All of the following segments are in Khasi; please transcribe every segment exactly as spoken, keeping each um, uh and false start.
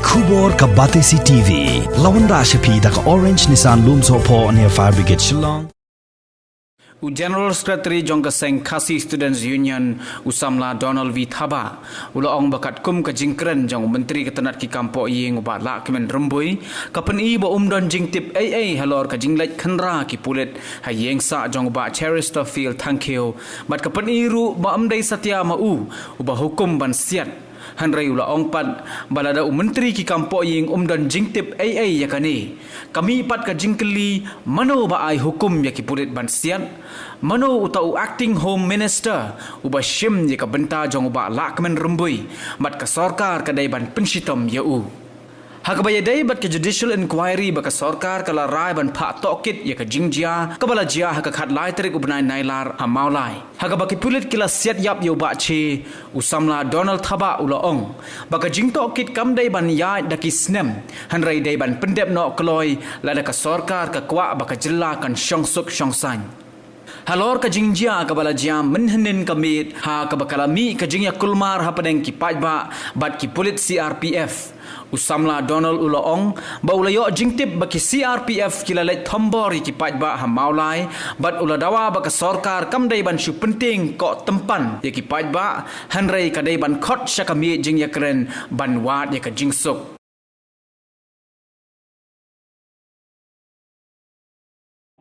Khubor ka Batesi T V. Lawan da sha phi da ka Orange Nissan Lumsohphoh near Fire Brigade Shillong. U General Secretary jong ka seng Khasi Students Union, u samla Donald V Thabah, u la ong ba katkum ka jingkren jong u Myntri ka tnat ki kam poh ïing u Bah Lahkmen Rymbui, ka pyni ba um don jingtip ei ei halor ka jingleit khynra ki pulit ha ïing sah jong u Bah Cheristerfield Thangkhiew, bad ka pyni ruh ba ym dei satia ma u uba hukum ban siat. Hynrei u la ong pat ba lada u Myntri ki kam poh ïing um don jingtip ei ei ïa kane, ka mih pat ka jingkylli, mano ba ai hukum ïa ki pulit ban siat? Mano uta u Acting Home Minister uba shim ïa ka bynta jong u Bah Lahkmen Rymbui, bad ka sorkar ka dei ban pynshitom ïa u? Ha kaba ïadei bad ka judicial inquiry ba ka sorkar ka la rai ban phah tohkit ïa ka jingjia kaba la jia ha ka khatlai tarik u bnai Nailar ha Mawlai, ha kaba ki pulit ki la siat ïap ïa u Bah Che, u samla Donald Thabah u la ong ba ka jingtohkit kam dei ban ïaid da ki snem, hynrei dei ban pyndep noh kloi lada ka sorkar ka kwah ba ka jylla kan shong suk shong saiñ. Halor ka jingjia kaba la jia mynhynnin ka miet ha kaba ka la mih ka jingïakulmar hapdeng ki paidbah bad ki pulit C R P F, u samla Donald u la ong ba u la ïoh jingtip ba ki C R P F ki la leit thombor ïa ki paidbah ha Mawlai, bad u la dawa ba ka sorkar kam dei ban shu pyntieng koh tympan ïa ki paidbah, hynrei ka dei ban khot sha ka miet jingïakren ban wad ïa ka jingsuk.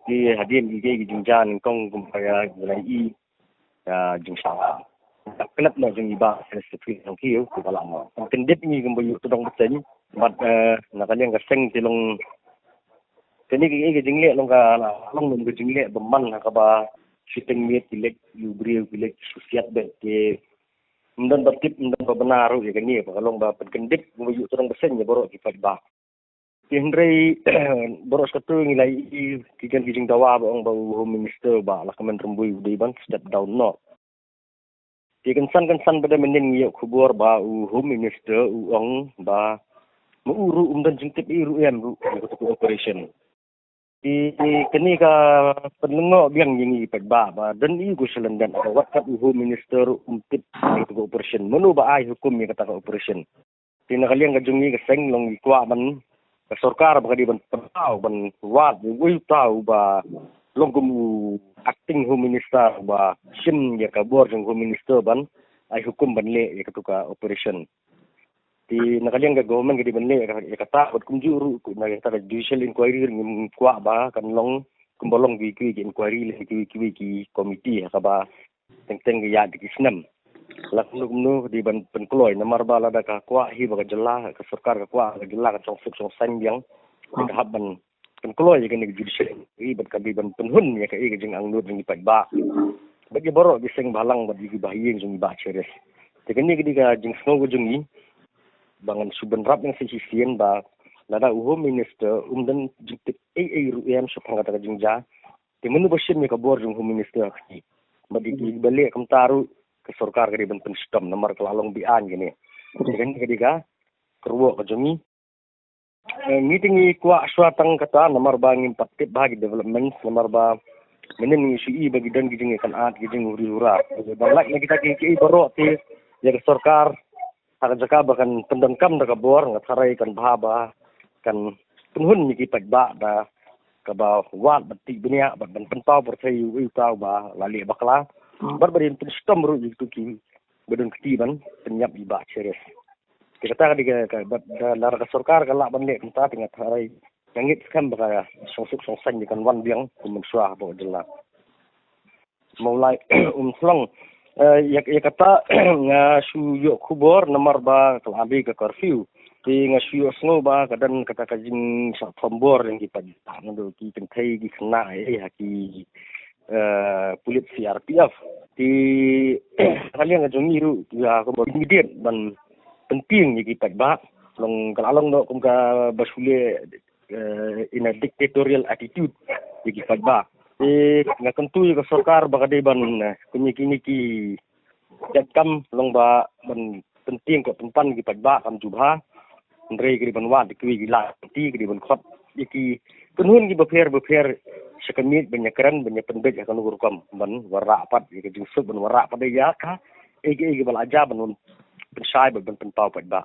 Ki hadien ki, ki jingjia nyngkong kumba ïa ngi la ïohi ïa jingshah. Ka klet noh jong i Bah Cheristerfield Thangkhiew kumba la ong. Kyndit ngi kumba ïoh tdong bseiñ bad, eh, na ka liang ka seng te long kane ka, ka jingleh long ka, long long ka jingleh bymman ha kaba shiteng miet ki leit ïa u briew ki leit shu siat beit te ym don ba tip ym don ba bna ruh ïa kane ba ka long ba pynkyndit kumba ïoh tdong bseiñ ïa baroh ki paidbah. Te hynrei baroh shi katta ngi la ïohi ki jan ki jingdawa ba ong ba u Home Minister Bah Lahkmen Rymbui u dei ban step down noh. Te kynsan kynsan pat mynhynnin ngi ïoh khubor ba u Home Minister u ong ba ma u ruh um don jingtip ei ruh em ruh ïa kata ka operation. Te kane ka pynlyngngoh biang ïa ngi paidbah ba don ei ka shalyndet ba wat kat u Home Minister ruh um tip ïa kata ka operation. Mano ba ai hukum ïa kata ka operation? Te na ka liang ka jong ngi ka seng long ngi kwah ban ka sorkar ba ka dei ban pynpaw ban wad ïa uwei uta uba long kum u Acting Home Minister uba shim ïa ka bor jong Home Minister ban ai hukum ban leh ïa katu ka operation. Te na ka liang ka government ka dei ban leh ïa kata bad kumjuh ruh na kata ka judicial inquiry ruh ngim kwah ba kan long kumba long kiwei kiwei ki inquiry lane kiwei kiwei ki committee ha kaba teng teng ka ïaid da ki snem. La kumno kumno ka dei ban pynkloi namar ba lada ka kwah hi ba ka jylla ka sorkar ka kwah ka jylla ka shong suk shong saiñ biang. Ka hap ban pynkloi ïa kane ka judiciary bad ka dei ban pynhun ïa kaei ka jingangnud jong ki paidbah bad ïa baroh ki seng bhalang bad ïa ki bahaïing jong i Bah Cheris. Te kane ka dei ka jingsngew ka jong ngi ba ngan shu bynrap ïa nga sa shisien ba lada u Home Minister um don jingtip ei ei ruh em shaphang kata ka jingjia. Te mano ba shim ïa ka bor jong Home Minister ha kti? Bad ïa kiba leh kumta ruh ka sorkar ka dei ban pynshitom namar ka la long be-aiñ kane. Te kane ka dei ka kyrwoh ka jong ngi. Eh, ngi te ngi kwah shuwa tang kata namar ba ngim pat tip bha ki developments namar ba mynhynnin ngi shu i ba ki don ki jingïakynad ki jinghuri hura. Ba lait na kita ki, ki baroh te ïa ka sorkar ha ka jaka ba kan pyndonkam da ka bor nga tharai kan bha ba kan pynhun ïa ki paidbah da kaba wad bad tih bniah bad ban pynpaw pyrthei ïa uwei uta uba la leh bakla. Bad ba dei ban pynshitom ruh ïa kitu kiba don kti ban pynïap ïa i Bah Cheris. Te kata ka dei ka, ka bad da lada ka sorkar ka lah ban leh kumta te nga tharai nga ngeit skhem ba ka shong suk shong saiñ kan wan biang kum mynshuwa hapoh jylla. Mawlai Umshlong. Eh, ïa, ïa kata nga shu ïoh khubor namar ba ka la dei ka curfew. Te nga shu ïoh sngew ba ka don kata ka jingshah thombor ïa ki paidbah naduh ki kynthei ki khynnah eh ha ki, eh, pulit C R P F. Te ka liang ka jong ngi ruh ïa ka ba immediate ban pyntieng ïa ki paidbah. Long ka la long noh kum kaba shu leh eh, in a dictatorial attitude ïa ki paidbah. Te nga kyntu ïa ka sorkar ba ka dei ban, eh, kum ïa kine ki jait kam long ba ban pyntieng ka pynpan ki paidbah kam jubha. Hynrei ka dei ban wad ïa kiwei ki lad ki, ka dei ban khot ïa ki kynhun kiba pher ba pher sha ka miej ban ïakren ban ïapynbeit ha kano ka rukom ban wanrah pat ïa ka jingsuk ban wanrah pat ïa ka ei ka ei kaba la jia ban pynshai ban pynpaw paidbah.